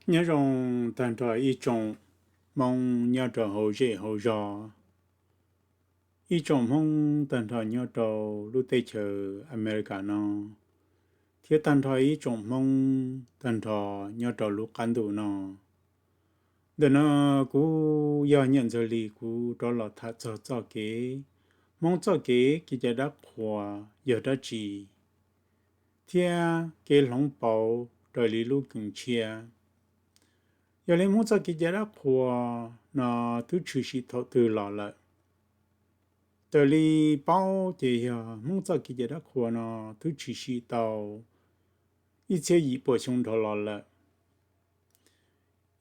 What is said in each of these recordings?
Nyob zoo tag nrho ib tsoom Hmoob nyob rau hauv zej hauv zos, ib tsoom Hmoob tag nrho nyob rau lub teb chaws Amelikas no, thiab tag nrho ib tsoom Hmoob tag nrho nyob rau lub qab ntuj no. Ntawm no kuv yog Nyiaj Ntxawg Lis, kuv rov los tham txog txoj kev, Hmoob txoj kev kev cai dab qhuas yog dab tsi, thiab kev hloov pauv raws li lub keeb tshiab. Yog li Hmoob txoj kev cai dab qhuas no twb tshwm sim thaum twg los lawm? Raws li paub ces yog Hmoob txoj kev cai dab qhuas no twb tshwm sim tau ib txhiab yim puas xyoo dhau los lawm.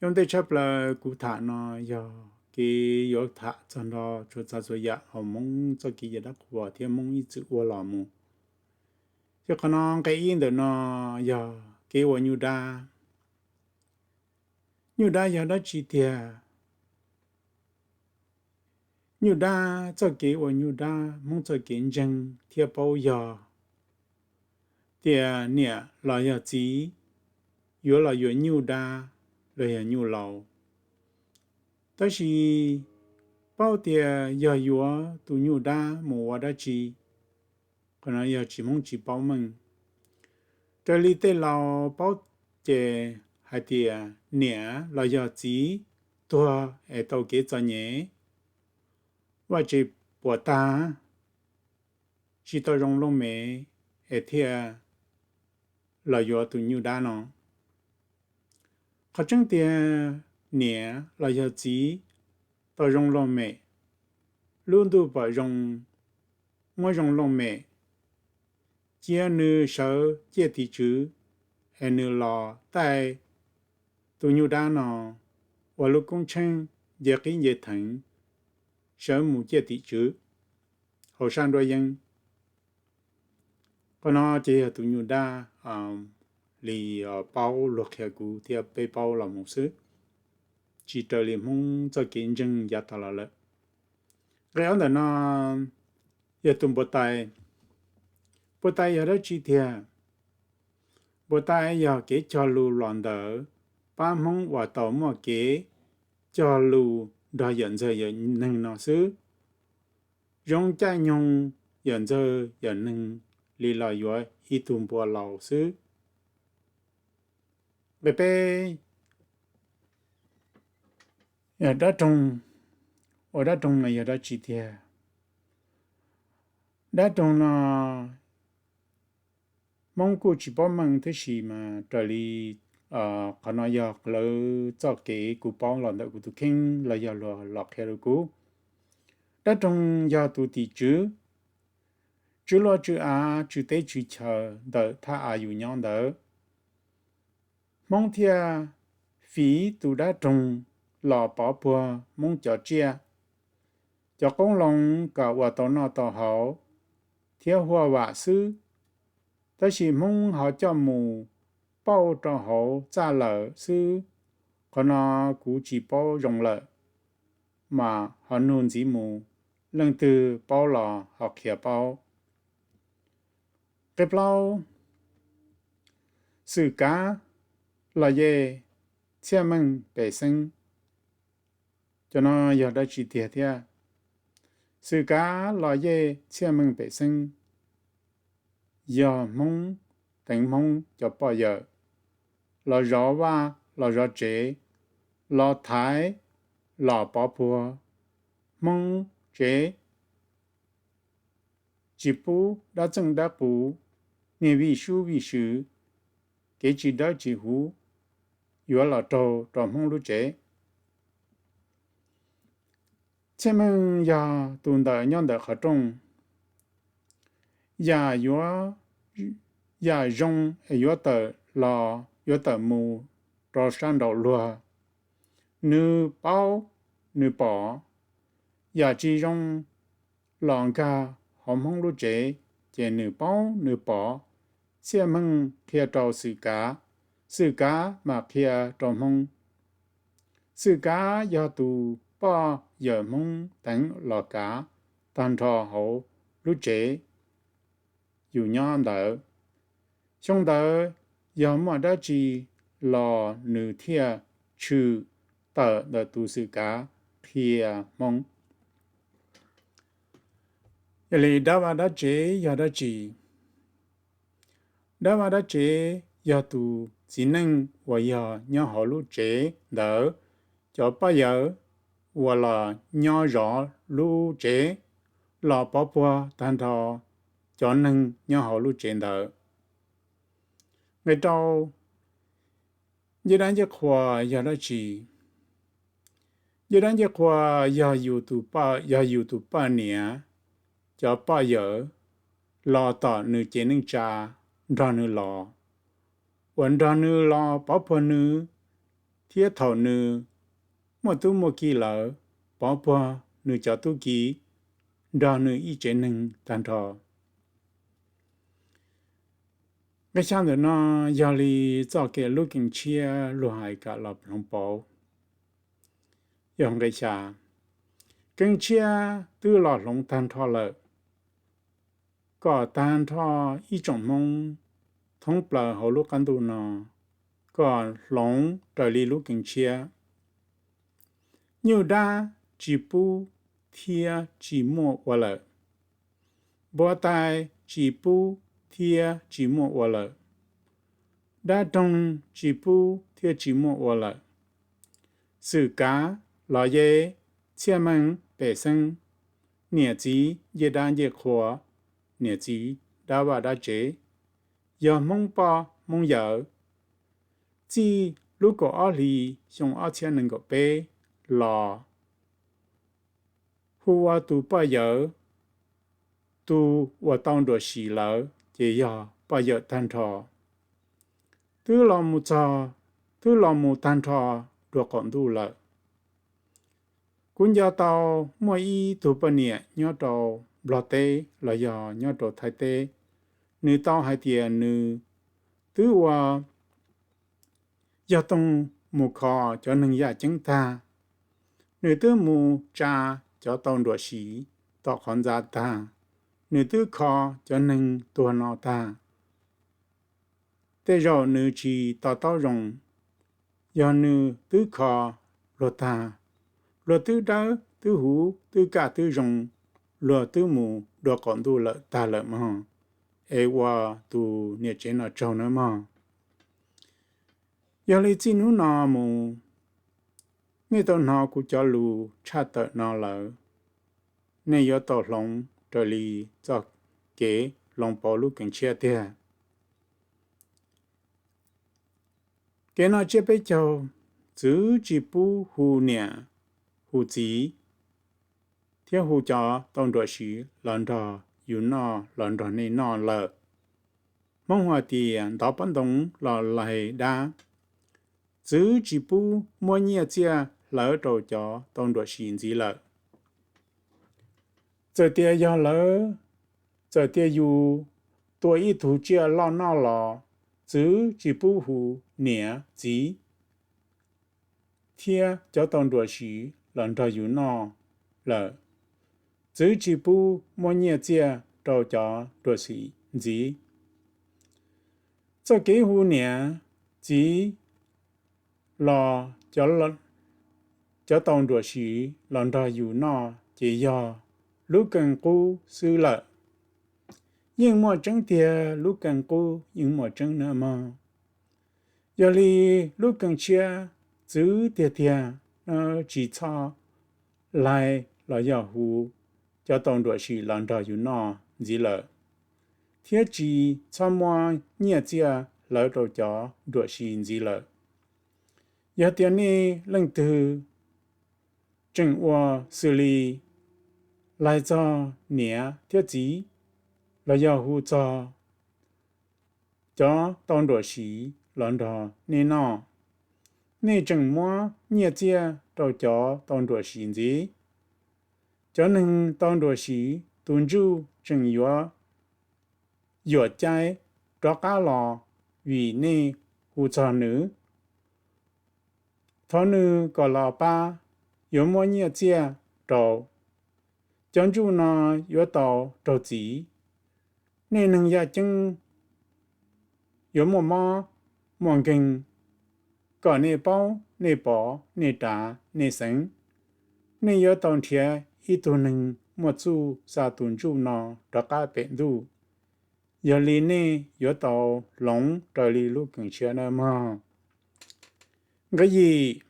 Ua ntej tshaj plaws kuv tham no yog kev yuav tham txog nrho txhua tsav txhua yam hauv Hmoob txoj kev cai dab qhuas thiab Hmoob ib txwm ua los mus. Ces qhov no nqe ib ntawm no yog kev ua nyuj dab. Nyuj dab yog dab tsi tiag? Nyuj dab, txoj kev ua nyuj dab, Hmoob txoj kev ntseeg thiab paub yog tias niam los yog txiv yuav los yuav nyuj dab los yog nyuj laus. Tab sis paub tias yog yuav tus nyuj dab mus ua dab tsi, qhov no yog tsis Hmoob tsis paub meej. Raws li tej laus paub ces hais tias niam los yog txiv tuag es tau kev txom nyem, vaj tse puas tag, tsis tau zoo looj mem es thiaj los yuav tus nyuj dab no. Qhov tseeb tiag, niam los yog txiv tau zoo looj mem, lub ntuj pom zoo, muab zoo looj mem, cia nws sawv ciaj tim tswv, es nws los taij tus nyuj dab no ua lub koob tsheej nce qib nce theev, sawv mus ciaj tim tswv hauv sab nruab yeeb. Qhov no ces yog tus nyuj dab li paub luag qhia kuv thiab peb paub los mus xwb, tsis raws li Hmoob txoj kev ntseeg yav tas los lawm. Nqe ob ntawm no yog tus npua tais. Npua tais yog dab tsi tiag? Npua tais yog kev cog lus los ntawm pab Hmoob uas tau muaj kev cog lus nrog yawm ntxawg yawm neeg no xwb. Zoo caij nyoog yawm ntxawg yawm neeg li los yuav ib tug npua laus xwb. Nqe peb, dab roog. Ua dab roog no yog dab tsi tiag? Dab roog no Hmoob kuj tsis paub meej tab sis mas raws li qhov no yog lawv txoj kev kuv paub los ntawm kuv tus kheej los yog luag los qhia rau kuv. Dab roog yog tus tim tswv, tswv luaj tswv av tswv teb tswv chaw ntawm thaj av yus nyob ntawd. Hmoob thiaj fiv tus dab roog los pov puag Hmoob cov tsiaj, cov qoob loo kom ua tau noj tau haus thiab huaj vam xwb. Tab sis Hmoob ho coj mus pauj rau hauv txaj lawm xwb. Qhov no kuv tsis paub zoo lawm, mas ho nug ntxiv mus, leej twg paub los ho qhia paub. Nqe plaub, xwm kav los yej txhiaj meej pem xeeb. Cov no yog dab tsi tiag thiab? Xwm kav los yej txhiaj meej pem xeeb yog Hmoob teev Hmoob cov poj yawm los zov vaj los zov tsev, los thaiv los pov puag Hmoob tsev, tsis pub dab txeej dab qus, niag vij sub vij sw, kev tsis dawb tsis huv yuav los raug rau Hmoob lub tsev. Txhiaj meej yog tus ntawm nyob ntawm qhov rooj. Yam yuav, yam zoo es yuav tawm los yuav tawm mus rau sab nraum luag, nws paub nws pom. Yam tsis zoo los nkag hauv Hmoob lub tsev ces nws paub nws pom. Txhiaj meej qhia rau xwm kav, xwm kav mam qhia rau Hmoob. Xwm kav yog tus poj yawm Hmoob teev los kav tag nrho hauv lub tsev yus nyob ntawd. Xyoo ntawd yog muaj dab tsi los nws thiaj tshwm tawm ntawm tus xwm kav qhia Hmoob. Yog li dab vaj dab tsev yog dab tsi? Dab vaj dab tsev yog tus txiv neej uas yog nyob hauv lub tsev ntawd, cov poj yawm uas los nyob zov lub tsev los pov puag tag nrho cov neeg nyob hauv lub tsev ntawd. Nqe rau, ncej dab ncej qhua yog dab tsi? Ncej dab ncej qhua yog yus tus poj, yog yus tus poj niam, cov poj yawm los tom nws cev neej tsa nrog nws los, uas nrog nws los pov puag nws, thiab thaum nws muaj tub muaj ki lawm, pov puag nws cov tub ki nrog nws ib tsev neeg tag nrho. Nqe xya ntawm no yog li txoj kev lub kees tshiab luag hais kom los hloov pauv. Yog nqe xya, kees tshiab twb los hloov tag nrho lawm, kom tag nrho ib tsoom Hmoob thoob plaws hauv lub qab ntuj no, kom hloov raws li lub kees tshiab. Nyuj dab tsis pub thiab tsis muaj ua lawm. Npua tais tsis pub thiab tsis muaj ua lawm. Dab roog tsis pub thiab tsis muaj ua lawm. Xwm kav los ye, txhiaj meej pem xeeb, niam txiv ncej dab ncej qhua, niam txiv dab vaj dab tsev, yog Hmoob poj Hmoob yawm. Txij lub kaum ob hlis xyoo ob txhiab nees nkaum peb los hu ua tus poj yawm, tus uas tau nruam sim lawm ces yog poj yawm tag nrho. Twb los mus txog, twb los mus tag nrho dua qaum ntuj lawm. Kuv nco tau muaj ib tug poj niam nyob rau Nplog teb los yog nyob rau Thaib teb, nws tau hais tias nws twb ua yog toog mus kho cov neeg yaj ceeb tag, nws twb mus tsa cov tau nruam sim tom qhov ntxa tag, nws twb kho cov neeg tuag no tag. Tej zaum nws tsis to taub zoo, yog nws twb kho luag tag, luag twb dawb twb huv twb kaj twb zoo, luag twb mus dua qaum ntuj lawm tag lawm mog, es ua tus niam tsev no tsaug nawb mog. Yog li txij hnub no mus, nej tau hnov kuv cov lus tshaj tawm no lawm, nej yuav tau hloov raws li txoj kev hloov pauv lub kees tshiab tiag. Kev no tsiab peb caug, txwv tsis pub hu niam hu txiv thiab hu cov tau nruam sim los nrog yus noj los nrog nej noj lawm. Hmoob hais tias ntov pob ntoo los laig dab. Txwv tsis pub muab nyiaj txiaj hlawv rau cov tau nruam sim ntxiv lawm. Txawm tias yog lawv, txawm tias yus tua ib tug tsiaj loj noj los txwv tsis pub hu niam txiv thiab cov tau nruam sim los nrog yus noj lawm. Txwv tsis pub muab nyiaj txiaj rau cov nruam sim ntxiv. Txoj kev hu niam txiv los cov tau nruam sim los nrog yus noj ces yog lub kees qub xwb lawm. Yeej muaj tseeb tiag, lub kees qub yeej muaj tseeb na mog. Yog li lub kees tshiab txwv tiag tiag no tsis txhob laig los yog hu cov tau nruam sim los nrog yus noj ntxiv lawm, thiab tsis txhob muab nyiaj txiaj hlawv rau cov nruam sim ntxiv lawm. Yog tias nej leej twg tseem ua xws li laig txog niam thiab txiv los yog hu txog cov tau nruam sim los nrog nej noj, nej tseem muab nyiaj txiaj rau cov tau nruam sim ntxiv, cov neeg tau nruam sim tus ntsuj tseem yuav yuam caij rov qab los vim nej hu txog nws. Thov nws kom los pab, yuav muab nyiaj txiaj rau. Cov ntsuj no yuav tau raug txim. Nej neeg yaj ceeb yuav muaj mob muaj nkeeg, kom nej paub, nej pom, nej rav, nej xeev. Nej yuav tau nrhiav ib tug neeg muaj txuj xa tus ntsuj no rov qab pem ntuj. Yog li nej yuav tau hloov raws li lub kees tshiab nawb mog. Nqe yim.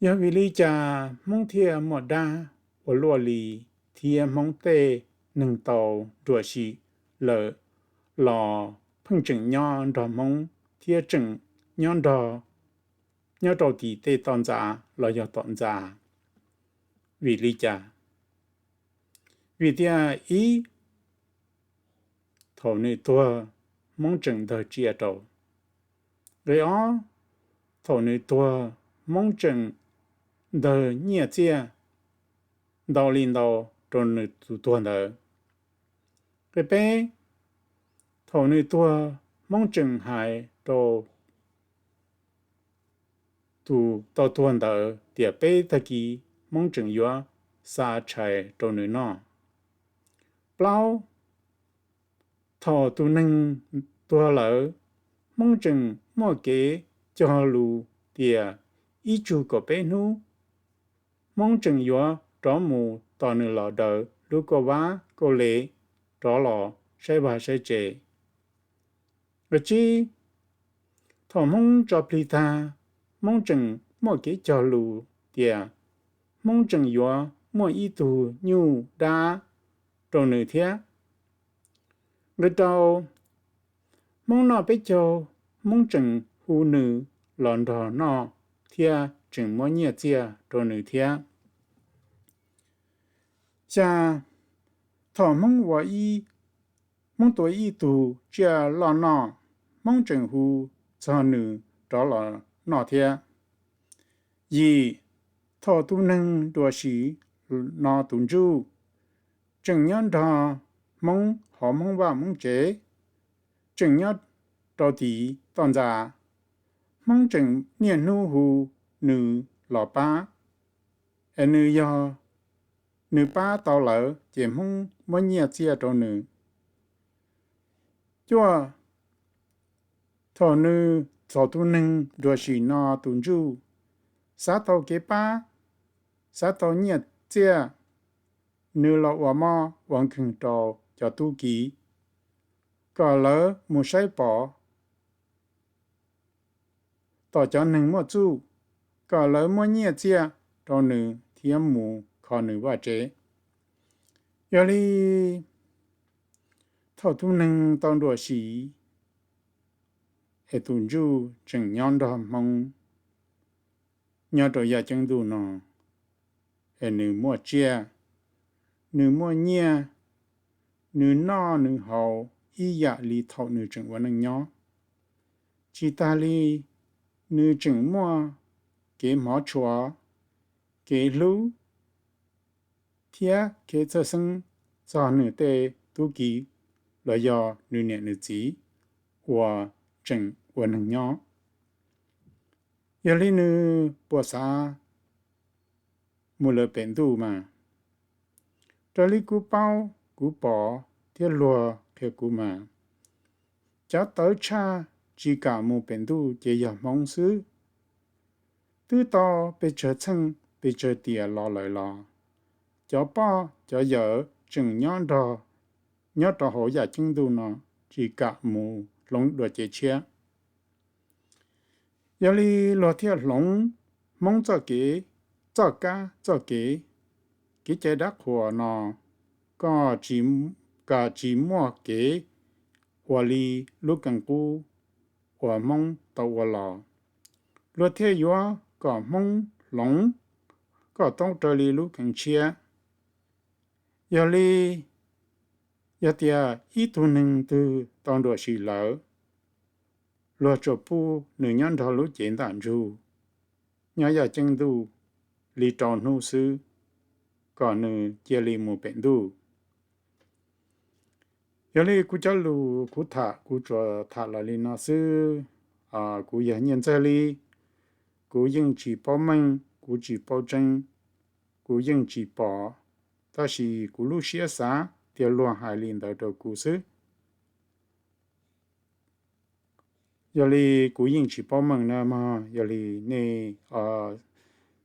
Yog vim li cas Hmoob thiaj muaj dab ua luaj li, thiab Hmoob tej neeg tau nruam sim lawm los pheej tseem nyob nrog Hmoob thiab tseem nyob nrog, nyob rau tim tej toj ntxas los yog tom ntxa? Vim li cas? Vim tias ib, thaum nws tuag, Hmoob tseem ntawg tsiaj rau. Nqe ob, thaum nws tuag, Hmoob tseem ntawg nyiaj txiaj ntau li ntau rau nws tus tuag ntawd. Nqe peb, thaum nws tuag, Hmoob tseem hais rau tus tau tuag ntawd tias peb tag kis Hmoob tseem yuav xa tshais rau nws noj. Plaub, thaum tus neeg tuag lawm, Hmoob tseem muaj kev cog lus tias ib tsug kaum peb hnub, Hmoob tseem yuav rov mus tos nws los daws lub kauj vab kauj le, rov los saib vaj saib tsev. Nqe tsib, thaum Hmoob tso plig tag, Hmoob tseem muaj kev cog lus tias Hmoob tseem yuav muaj ib tug nyuj dab rau nws thiab. Nqe rau, Hmoob noj peb caug, Hmoob tseem hu nws los nrog noj thiab tseem muab nyiaj txiaj rau nws thiab. Xya, thaum Hmoob ua, Hmoob tua ib tug tsiaj loj noj, Hmoob tseem hu txog nws rov los noj thiab. Yim, thaum tus neeg nruam sim no tus ntsuj tseem nyob nrog Hmoob hauv Hmoob vaj Hmoob tsev, tseem nyob rau tim toj ntxa, Hmoob tseem niaj hnub hu nws los pab, es nws yog, nws pab tau lawm ces Hmoob muab nyiaj txiaj rau nws. Cuaj, thaum nws, thaum tus neeg nruam sim no tus ntsuj xav tau kev pab, xav tau nyiaj txiaj, nws los ua mob ua nkeeg rau cov tub ki kom lawv mus saib pom tom cov neeg muaj txuj, kom lawv muab nyiaj txiaj rau nws thiab mus kho nws vaj tsev. Yog li, thaum tus neeg tau nruam sim, es tus ntsuj tseem nyob nrog Hmoob nyob rau yaj ceeb ntuj no, es nws muaj tsiaj, nws muaj nyiaj, nws noj nws haus ib yam li thaum nws tseem ua neej nyob. Tsis tas li, nws tseem muaj kev hmov tshua, kev hlub, thiab kev txhawj xeeb txog nws tej tub ki los yog nws niam nws txiv uas tseem ua neeg nyob. Yog li nws puas xav mus lawm pem ntuj mas? Raws li kuv paub, kuv pom thiab luag qhia kuv mas, cov tawv tshaj tsis kam mus pem ntuj ces yog Hmoob xwb. Twb tau pes tsawg txheej pes tsawg tiam los lawm los cov poj cov yawm tseem nyob nrog, nyob rau hauv yaj ceeb ntuj no tsis kam mus hloov dua cev tshiab. Yog li luag thiaj hloov Hmoob txoj kev, txoj kab txoj kev, kev cai dab qhuas no, kom tsis, kom tsis muaj kev ua li lub kees qub uas Hmoob tau ua los. Luag thiaj yuav kom Hmoob hloov kom tau raws li lub kees tshiab. Yog li, yog tias ib tug neeg twg tau nruam sim lawm, luag tsuas pub nws nyob nrog lub cev ntam ntsug, nyob yaj ceeb ntuj li rau hnub xwb, kom nws cia li mus pem ntuj. Yog li kuv cov lus kuv tham kuv tsuas tham los li no xwb. Kuv yog Nyiaj Ntxawg li, kuv yeej tsis paub meej, kuv tsis paub tseeb, kuv yeej tsis pom, tab sis kuv lub siab xav tias luag hais li ntawd rau kuv xwb. Yog li kuv yeej tsis paub meej na mog, yog li nej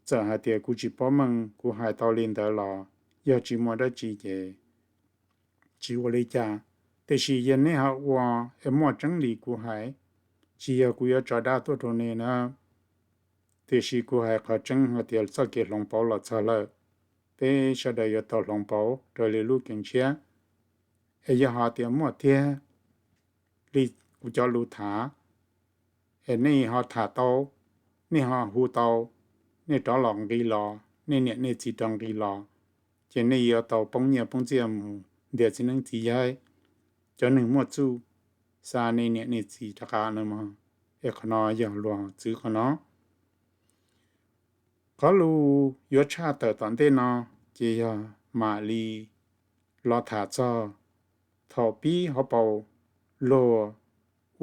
txawm hais tias kuv tsis paub meej, kuv hais tau li ntawd los yog tsis muaj dab tsi ces tsis ua li cas. Tiam sis yog nej ho ua es muaj tseeb li kuv hais, tsis yog kuv yuav tso dab tuaj rau nej na. Tiam sis kuv hais qhov tseeb hais tias txoj kev hloov pauv los txog lawm, peb sawv daws yuav tau hloov pauv raws li lub kev ntshiab. Es yog hais tias muaj tiag li kuv cov lus tham, es nej ho tham tau, nej ho hu tau, nej rov los nqis los, nej niam nej txiv rov nqis los, ces nej yuav tau poob nyiaj poob txiaj mus ntiav txiv neeb txiv yaig, cov neeg muaj txuj, xa nej niam nej txiv rov qab no mog. Es qhov no yog luag txwv qhov no. Qhov lus yuav tshaj tawm tom ntej no ces yog mam li los tham txog thaum pib hauv paus luag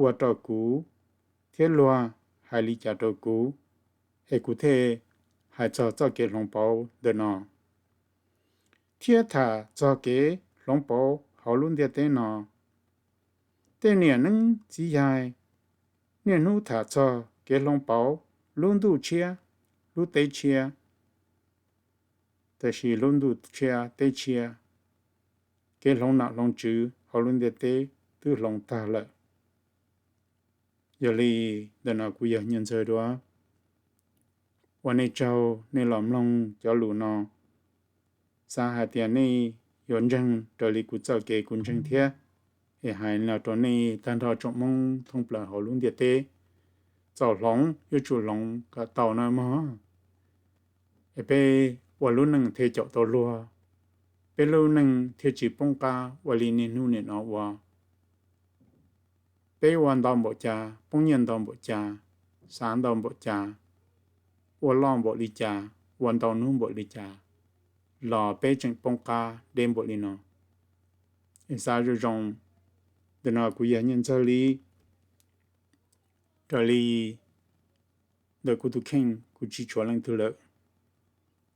ua rau kuv thiab luag hais li cas rau kuv, es kuv thiaj hais txog txoj kev hloov pauv ntawm no, thiab tham txog kev hloov pauv hauv lub ntiaj teb no. Tej niam neeb txiv yaig niaj hnub tham txog kev hloov pauv lub ntuj tshiab, lub teb tshiab, tab sis lub ntuj tshiab teb tshiab, kev hloov nom hloov tswv hauv lub ntiaj teb twb hloov tag lawm. Yog li ntawm no kuv yog Nyiaj Ntxawg dua, ua nej tsaug nej los mloog cov lus no. Xav hais tias nej yuav ntseeg raws li kuv txoj kev kuv ntseeg thiab, es hais no rau nej tag nrho tsoom Hmoob thoob plaws hauv lub ntiaj teb. Txaus hloov yuav tsum hloov kom tau na mog. Es peb ua lub neej thiaj caum tau luag, peb lub neej thiaj tsis poob qab ua li niaj hnub nim no ua. Peb ua ntau npaum cas, poob nyiaj ntau npaum cas, xav ntau npaum cas, ua loj npaum li cas, ua ntau hnub npaum li cas, los peb tseem poob qab deb npaum li no. Es xav zoo zoo, ntawm no kuv yog Nyiaj Ntxawg li, raws li ntawm kuv tus kheej kuv tsis tshuav leej twg lawm.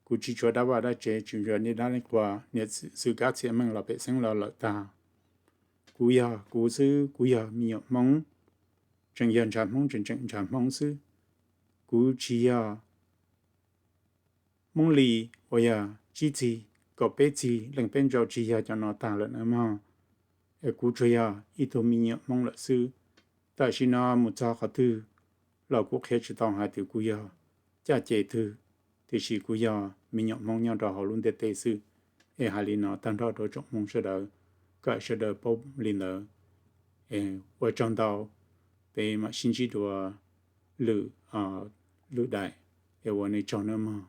Kuv tsis tshuav dab vaj dab tsev, tsis tshuav niaj dab leej qhua, niam txiv xwm kab txhiaj meej los pem xeeb los lawm tag. Kuv yog kuv xwb, kuv yog me nyuam Hmoob, tseem yog ntshav Hmoob, tseem tseem ntshav Hmoob xwb. Kuv tsis yog Hmoob Lis uas yog tsib txig, kaum peb txig, leej peb ntsaum, tsis yog cov no tag lawm na mog. Es kuv tsuas yog ib tug me nyuam Hmoob lawm xwb. Tam sim no mus txog qhov twg los kuv qhia tsis tau hais tias kuv yog caj ces twg, tiam sis kuv yog me nyuam Hmoob nyob rau hauv lub ntiaj teb xwb. Es hais li no tag nrho rau tsoom Hmoob sawv daws, kom sawv daws paub li ntawd. Es ua tsaug ntau, peb mam sib ntsib dua lwm, lwm daim, es ua nej tsaug nawb mog.